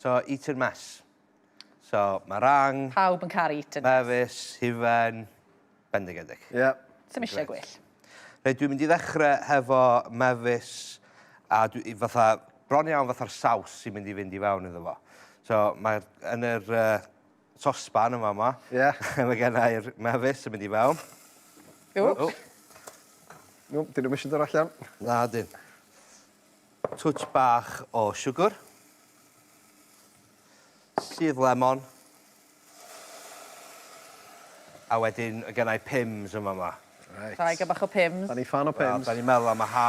So, Eton Mess. So, marang... Pawb yn caru Eton Mess. Mefus, hufen, bendigedig. Ie. Yeah. Sim eisiau gwell. Reit, dwi'n mynd i ddechrau hefo mefus a dwi, fatha, bron iawn fatha'r saws sy'n mynd i fynd i fewn iddo fo. So, mae'r, yn yr uh, sosban yma yma, Ie. Yeah. mae gen i'r mefus yn mynd i fewn. O. O. No, dyn nhw'n eisiau dod allan. Na, dyn. Twtsh bach o siwgr. Sudd lemon. A wedyn ma' gennai Pimm's yn fama. Reit. Rhaid gael bach o Pimm's. Da ni ffan o Pimm's. Wel, da ni'n meddwl am y ha,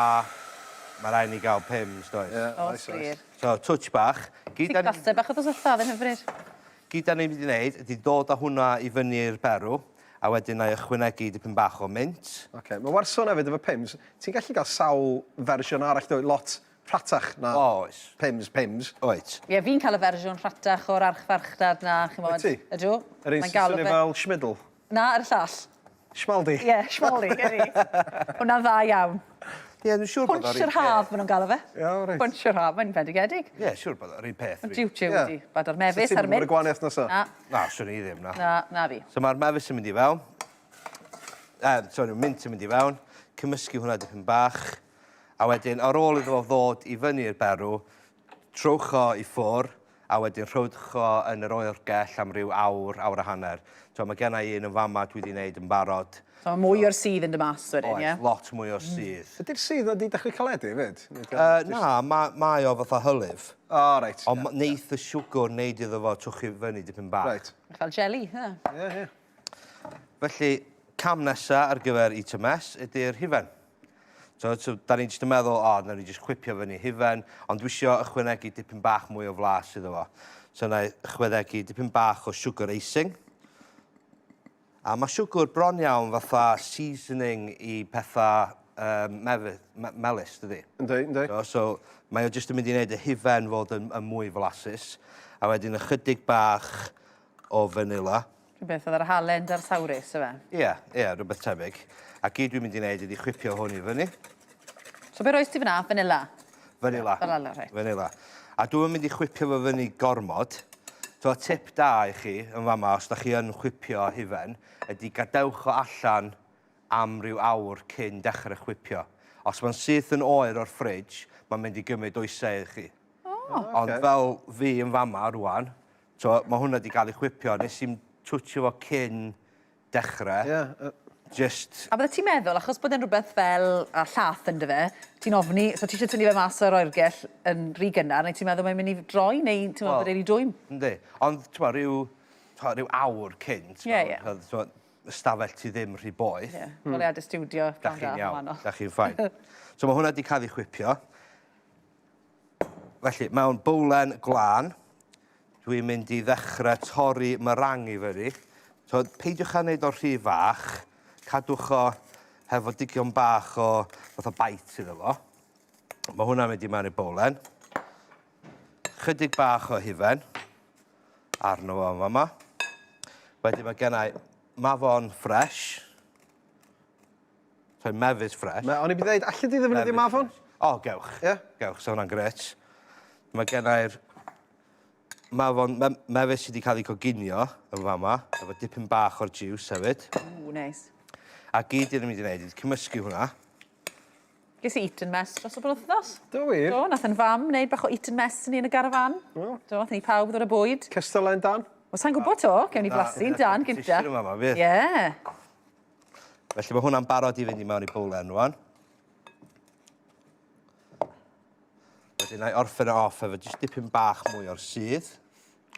ma' raid ni gael Pimm's, does? Ie, oes, oes. So, twtsh bach. Gyd da ni... Ti'n bach o ddosatha, oedd yn hyfryd. Gyd da ni'n mynd i wneud ydy dod â hwnna i fyny i'r berw, a wedyn na i ychwanegu dipyn bach o mint. Oce, mae Warson hefyd efo Pimm's, ti'n gallu cael sawl fersiwn arall, dwyt, lot rhatach na Oes. Pimm's, Pimm's. Oet. Ie, fi'n cael y fersiwn rhatach o'r archfarchnad 'na, chimod. Wyt ti? Ydw. Yr un sy'n swnio fel schmidl? Na, yr llall. Schmaldi? Ie, schmaldi, gei di. Hwnna'n dda iawn. Ie, dwi'n siŵr bod o'r un peth. Pwnsh yr haf, maen nhw'n galw fe. Ie, o reit. Pwnsh yr haf, mae'n fendigedig. Ie, siŵr bod o'r un peth. Mae'n jiw jiw wedi bod o'r mefus So a'r ti'n mint. mynd gwahaniaeth nesa? Na. Na, swn i ddim, na. Na, na fi. So mae'r mefus yn mynd i fewn. Um, sorry, mint yn mynd i fewn. Cymysgu hwnna dipyn bach. A wedyn, ar ôl iddo fo ddod i fyny'r berw, trowch o i ffwr, a wedyn rhowch o yn yr oergell am ryw awr, awr a hanner. So mae gen i un yn fama dwi wedi wneud yn barod. So mae mwy o'r sudd yn dy mas wedyn, ie? Oes, lot mwy o'r sudd. Mm. Ydy'r sudd na di dechrau caledu hefyd? Uh, na, mae, mae o fatha hylif. O, oh, reit. Ond yeah, neith y siwgr wneud iddo fo twchu fyny dipyn bach. Reit. Fel jelly, ie. Ie, ie. Felly, cam nesa ar gyfer Eton Mess ydy'r hufen. So, so da ni jyst yn meddwl, o, oh, ni jyst chwipio fyny hufen, ond dwi isio ychwanegu dipyn bach mwy o flas iddo fo. So na i ychwanegu dipyn bach o sugar icing. A mae siwgr bron iawn fatha seasoning i pethau um, mefydd, me melys, dydy? Yndi, yndi. So, so mae o jyst yn mynd i wneud y hufen fod yn, yn mwy flasus. A wedyn ychydig bach o vanilla. Rhywbeth oedd ar halen da'r sawrus, yfe? Ie, ie, rhywbeth tebyg. A gyd dwi'n mynd i wneud ydy chwipio hwn i fyny. So be roes ti fyna? Vanilla? Vanilla. Vanilla, reit. Vanilla. A dwi'n mynd i chwipio fo fyny gormod. So, tip da i chi yn fama, os da chi yn chwipio hufen, ydy gadewch o allan am ryw awr cyn dechrau chwipio. Os mae'n syth yn oer o'r ffridge, mae'n mynd i gymryd oesau i chi. Oh. Ond fel fi yn fama rwan, So, mae hwnna wedi cael ei chwipio. Nes i'm twtio fo cyn dechrau. Ie. Yeah, Just... A bydde ti'n meddwl, achos bod e'n rhywbeth fel a llath ynddo fe, ti'n ofni, so ti eisiau tynnu fe mas o'r oergell yn rhy gynnar, neu ti'n meddwl mae'n mynd i droi, neu ti'n meddwl bod e'n rhy dwym? Yndi. Ond, ti'n meddwl, rhyw, rhyw awr cyn, ti'n meddwl, yeah, yeah. ystafell ti ddim rhy boeth. Ie, yeah. hmm. Goleuadau stiwdio. Da chi'n iawn, da chi'n fine. So mae hwnna wedi cael ei chwipio. Felly, mewn bowlen glân, dwi'n mynd i ddechrau torri meringue i fyny. So, peidiwch â wneud o'r rhy fach, cadwch o hefo digon bach o fath o bite iddo fo. Mae hwnna'n mynd i mewn i'r bowlen. Chydig bach o hufen arno fo yn fama. Wedyn mae gennau mafon ffres. Sorry, mefus ffres. Me, o'n i 'di dweud, alli di ddefnyddio mafon? O, gewch. Ie? Yeah? Gewch, so hwnna'n gret. Mae gennau'r mafon, me, mefus sydd wedi cael ei coginio yn fama, efo dipyn bach o'r juice hefyd. Ww, neis. A gyd i'n mynd i wneud ydy cymysgu hwnna. Ges i Eton Mess dros y penwythnos. Do wir? Do, nath yn fam wneud bach o Eton Mess i ni yn y garafan. Do. Do, nath ni pawb ddod â bwyd. Cystadlau'n dan? Wel, sa'n gwybod to, gewn ni flasu'n dan gynta. Competition yma, ma, fydd. Ie. Felly mae hwnna'n barod i fynd i mewn i bowlen rwan. Wedyn na i orffen o off efo jyst dipyn bach mwy o'r sudd.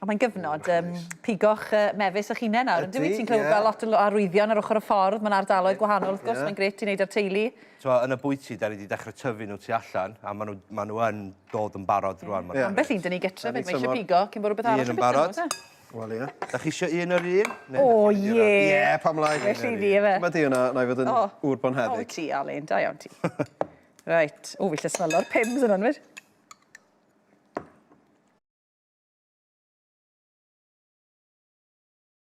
A mae'n gyfnod um, pigo'ch uh, mefus eich hunain nawr. Yndw i? Ti'n clywed yeah. lot o arwyddion ar ochr y ffordd, mae'n ardaloedd gwahanol wrth gwrs, yeah. mae'n gret i wneud ar teulu. So, yn y bwyty, da ni wedi dechrau tyfu nhw tu allan, a maen nhw, ma nhw yn dod yn barod rwan. Yeah. Ambell un dyn ni getre, fyd, mae eisiau pigo cyn bod rhywbeth arall yn barod. Wel, ie. Da chi eisiau un o'r un? O, ie. Ie, pam lai. Well i fi, efe. Mae di hwnna, na i fod yn ŵr bonheddig. O, ti, Alun, da iawn ti. Reit. O, fi lle smelo'r pims yna, nid?